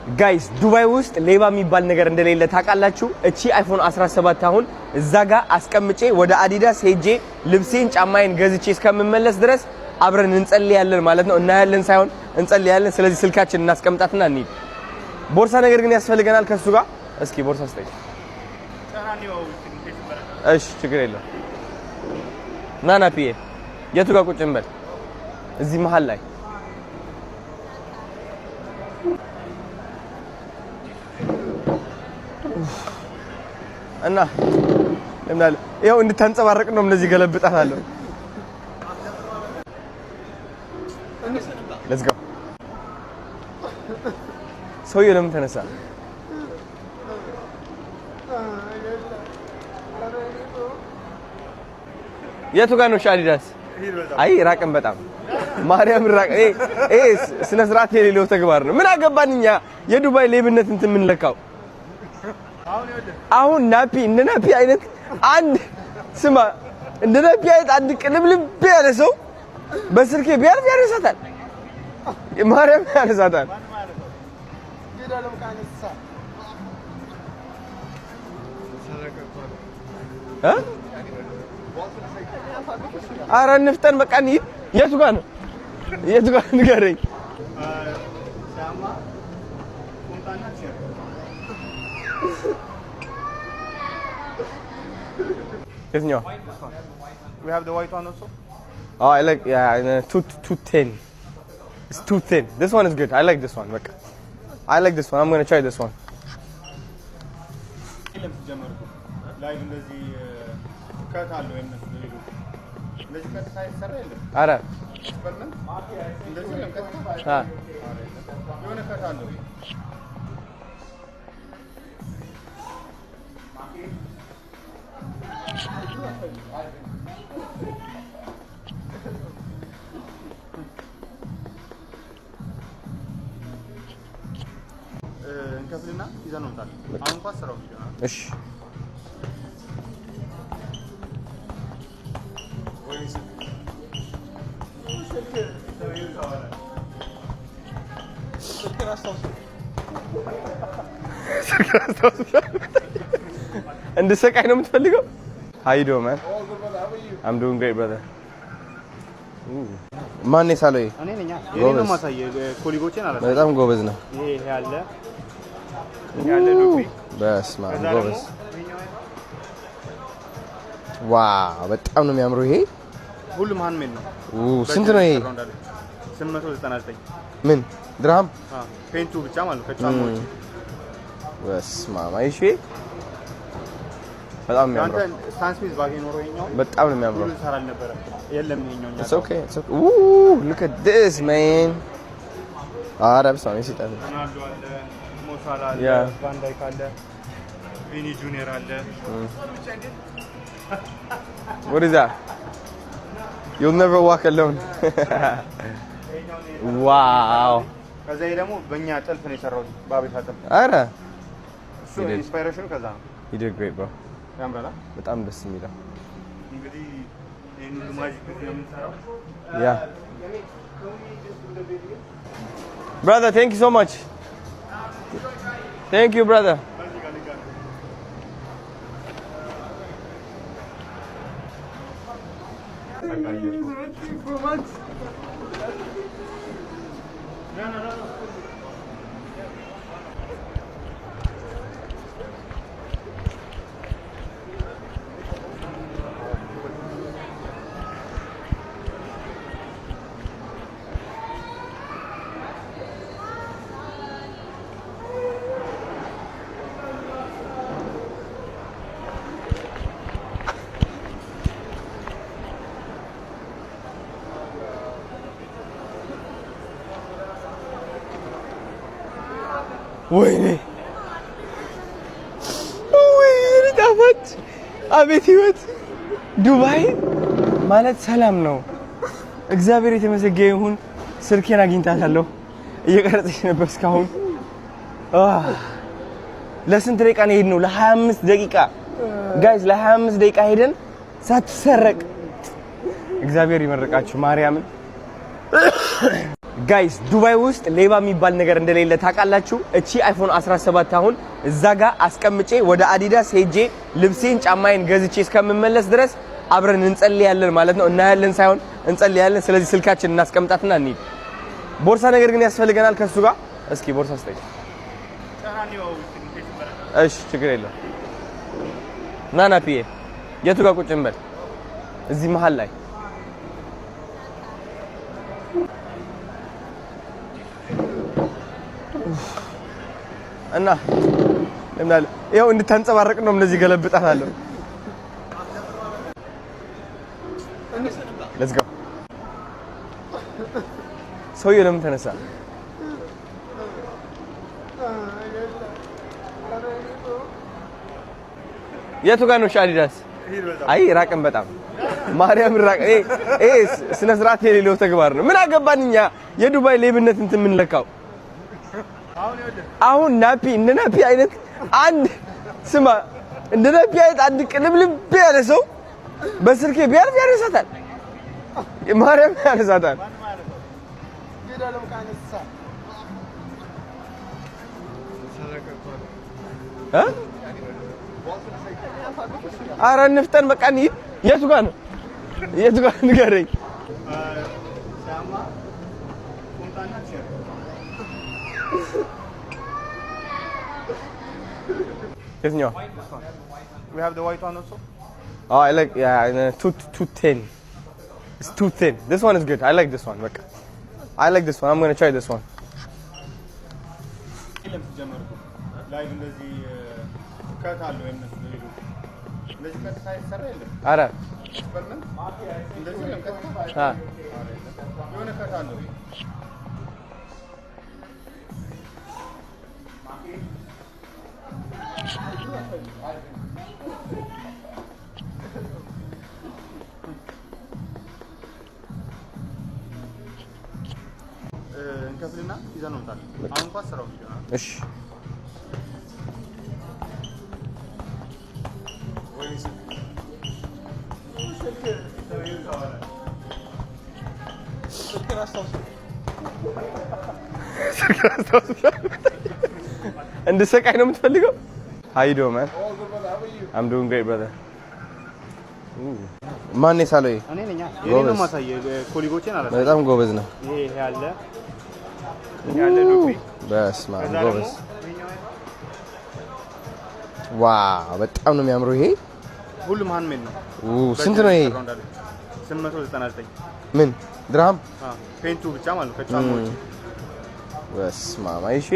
Guys፣ ዱባይ ውስጥ ሌባ የሚባል ነገር እንደሌለ ታውቃላችሁ። እቺ iPhone 17 አሁን እዛ ጋር አስቀምጬ ወደ አዲዳስ ሄጄ ልብሴን ጫማዬን ገዝቼ እስከምመለስ ድረስ አብረን እንጸልያለን ማለት ነው። እናያለን ሳይሆን እንጸልያለን። ስለዚህ ስልካችን እናስቀምጣትና እንሂድ። ቦርሳ ነገር ግን ያስፈልገናል ከሱ ጋር። እስኪ ቦርሳ ስጠኝ። እሺ፣ ችግር የለም። ና ናፒዬ፣ የቱ ጋር ቁጭ እንበል? እዚህ መሀል ላይ። እና ለምን ይኸው እንድታንጸባረቅ ነው እንደዚህ ገለብጣታለሁ። Let's go። ሰውዬው ለምን ተነሳ? የቱ ጋር ነው አዲዳስ? አይ ራቅን፣ በጣም ማርያም ራቅ። ይሄ ስነ ስርዓት የሌለው ተግባር ነው። ምን አገባን እኛ የዱባይ ሌብነት እንትን የምንለካው? አሁን ናፒ፣ እንደ ናፒ አይነት አንድ፣ ስማ፣ እንደ ናፒ አይነት አንድ ቅልብልብ ያለ ሰው በስልኬ ቢያልፍ ያነሳታል፣ ማርያም ያነሳታል። እ ኧረ እንፍጠን በቃ እንሂድ። የቱ ጋር ነው? የቱ ጋር ንገረኝ። የትኛው? We have the white one also. Oh, I like, yeah, too too thin. It's too thin. This one is good. I like this one. በቃ I like this one. I'm gonna try this one. የለም ሲጀመር እኮ live እንደዚህ cut አለው የእነሱ ሌሎቹ እንደዚህ ቀጥታ የተሰራ የለም። አረ። Experiment እንደዚህ የለም ቀጥታ የሆነ cut አለው። እንከፍልና ይዘን እንወጣለን። አሁን እንኳን ስራው ቪዲዮ ነው። እሺ። ስልክህን አስታውስ። እንድሰቃይ ነው የምትፈልገው? How you doing, man? I'm doing great, brother. ማን የሳለው ይሄ? እኔ ነኝ። የኔ ነው ማሳየህ፣ colleague ኦቼን አላሳየህም። በጣም ጎበዝ ነው። ይሄ ይሄ አለ፣ ይሄ አለ ዶክሪ። በስመ አብ። ከዛ ደግሞ ጎበዝ። Wow፣ በጣም ነው የሚያምረው ይሄ። ሁሉም handmade ነው። ስንት ነው ይሄ? 899። ምን ድርሃም? Paint ኡ ብቻ ማለት ነው ከጫማዎች። በስመ አብ፣ አይሽ በጣም አንተ የሚያምረው። ስታን ስሚዝ ባገኝ ኖሮ ይሄኛው በጣም ነው የሚያምረው። ሁሉ ሰራ አልነበረም። የለም ይሄኛው እኛ It's okay. It's okay. Ooh, look at this, man. ኧረ በስመ አብ ይሰጣል። ሮናልዶ አለ፣ ሞ ሳላ አለ፣ ቫን ዳይክ አለ፣ ቪኒ ጁኒየር አለ። What is that? You'll never walk alone. Wow. ከዛ ይሄ ደግሞ በእኛ ጥልፍ ነው የሰራሁት፣ በአበሻ ጥልፍ። ኧረ። እሱ You did. Inspiration ኑ ከዛ ነው። You did great, bro. ያምራል። በጣም ደስ የሚለው። እንግዲህ ይሄን ሁሉ magic ነው የምንሰራው። Yeah. Brother, thank you so much. Thank you, brother. ወይኔ ወይኔ ጣፋጭ፣ አቤት ህይወት! ዱባይ ማለት ሰላም ነው። እግዚአብሔር የተመሰገነ ይሁን። ስልኬን አግኝታታለሁ። እየቀረጸች ነበር እስካሁን። ለስንት ደቂቃ ነው የሄድነው? ለ25 ደቂቃ guys፣ ለ25 ደቂቃ ሄደን ሳትሰረቅ። እግዚአብሔር ይመርቃችሁ ማርያምን። Guys፣ ዱባይ ውስጥ ሌባ የሚባል ነገር እንደሌለ ታውቃላችሁ። እቺ iPhone 17 አሁን እዛ ጋር አስቀምጬ ወደ አዲዳስ ሄጄ ልብሴን ጫማዬን ገዝቼ እስከምመለስ ድረስ አብረን እንጸልያለን ማለት ነው። እናያለን ሳይሆን እንጸልያለን። ስለዚህ ስልካችን እናስቀምጣትና እንሂድ። ቦርሳ ነገር ግን ያስፈልገናል ከሱ ጋር። እስኪ ቦርሳ ስጠኝ። እሺ፣ ችግር የለም። ና ናፒዬ፣ የቱ ጋር ቁጭ እንበል? እዚህ መሀል ላይ። እና ለምን ይኸው እንድታንጸባረቅ ነው እንደዚህ ገለብጣታለሁ። Let's go። ሰውዬው ለምን ተነሳ? የቱ ጋር ነው አዲዳስ? አይ ራቅን፣ በጣም ማርያም ራቅ። ይሄ ስነ ስርዓት የሌለው ተግባር ነው። ምን አገባን እኛ የዱባይ ሌብነት እንትን የምንለካው? አሁን ናፒ፣ እንደ ናፒ አይነት አንድ፣ ስማ፣ እንደ ናፒ አይነት አንድ ቅልብልብ ያለ ሰው በስልኬ ቢያልፍ ያነሳታል፣ ማርያም ያነሳታል። እ ኧረ እንፍጠን በቃ እንሂድ። የቱ ጋር ነው? የቱ ጋር ንገረኝ። ጫማ፣ ቁምጣና ቲሸርት። የትኛው? We have the white one also. Oh, I like, yeah, too too thin. It's too thin. This one is good. I like this one. በቃ I like this one. I'm gonna try this one. የለም ሲጀመር እኮ live እንደዚህ cut አለው የእነሱ ሌሎች እንደዚህ ቀጥታ የተሰራ የለም። አረ Experiment እንደዚህ የለም ቀጥታ። የሆነ cut አለው። እንከፍልና ይዘን እንወጣለን። አሁን እንኳን ስራው ቪዲዮ ነው። እሺ። ስልክህን አስታውስ። እንድሰቃይ ነው የምትፈልገው? How you doing, man? I'm doing great, brother. ማን የሳለው ይሄ? እኔ ነኝ። የኔ ነው ማሳየ፣ colleague ኦቼን አላሳየም። በጣም ጎበዝ ነው። ይሄ ይሄ አለ፣ ይሄ አለ ዶክሪ። በስመ አብ። ከዛ ደግሞ ጎበዝ። Wow፣ በጣም ነው የሚያምረው ይሄ። ሁሉም handmade ነው። ስንት ነው ይሄ? 899። ምን ድርሃም? Paint ኡ ብቻ ማለት ነው ከጫማዎች። በስመ አብ፣ አይሽ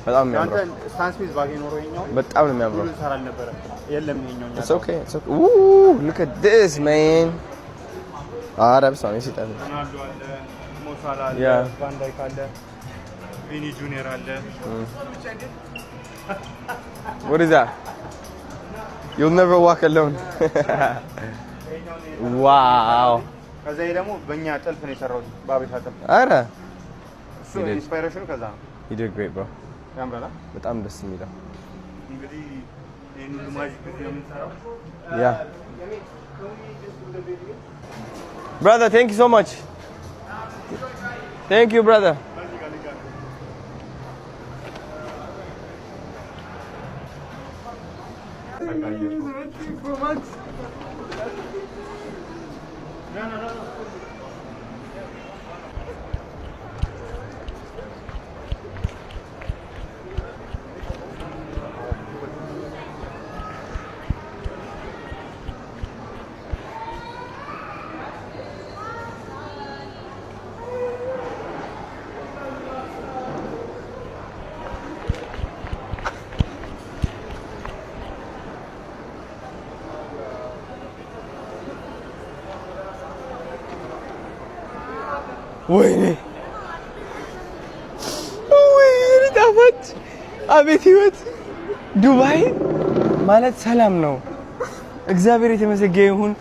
በጣም አንተ የሚያምረው። ስታን ስሚዝ ባገኝ ኖሮ ይሄኛው በጣም ነው የሚያምረው። ሁሉ ሰራ አልነበረ። የለም ይሄኛው እኛ It's okay. It's okay. Ooh, look at this, man. ኧረ በስመ አብ የሰይጣን። ሮናልዶ አለ፣ ሞ ሳላ አለ፣ ቫን ዳይክ አለ፣ ቪኒ ጁኒየር አለ። What is that? You'll never walk alone. Wow. ከዛ ይሄ ደግሞ በእኛ ጥልፍ ነው የሰራሁት፣ በአበሻ ጥልፍ። ኧረ እሱ You did. Inspiration ኑ ከዛ ነው። You did great, bro. ያምራል። በጣም ደስ የሚለው። እንግዲህ ይሄን ሁሉ magic ነው የምንሰራው። Yeah. Brother, thank you so much. Thank you, brother. ወይኔ ወይኔ ጣፋጭ፣ አቤት ህይወት! ዱባይ ማለት ሰላም ነው። እግዚአብሔር የተመሰገነ ይሁን።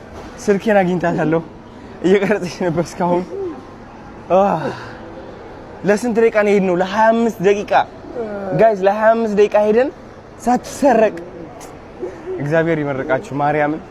ስልኬን አግኝታታለሁ። እየቀረጸች ነበር እስካሁን። ለስንት ደቂቃ ነው የሄድነው? ለ25 ደቂቃ guys፣ ለ25 ደቂቃ ሄደን ሳትሰረቅ። እግዚአብሔር ይመርቃችሁ ማርያምን።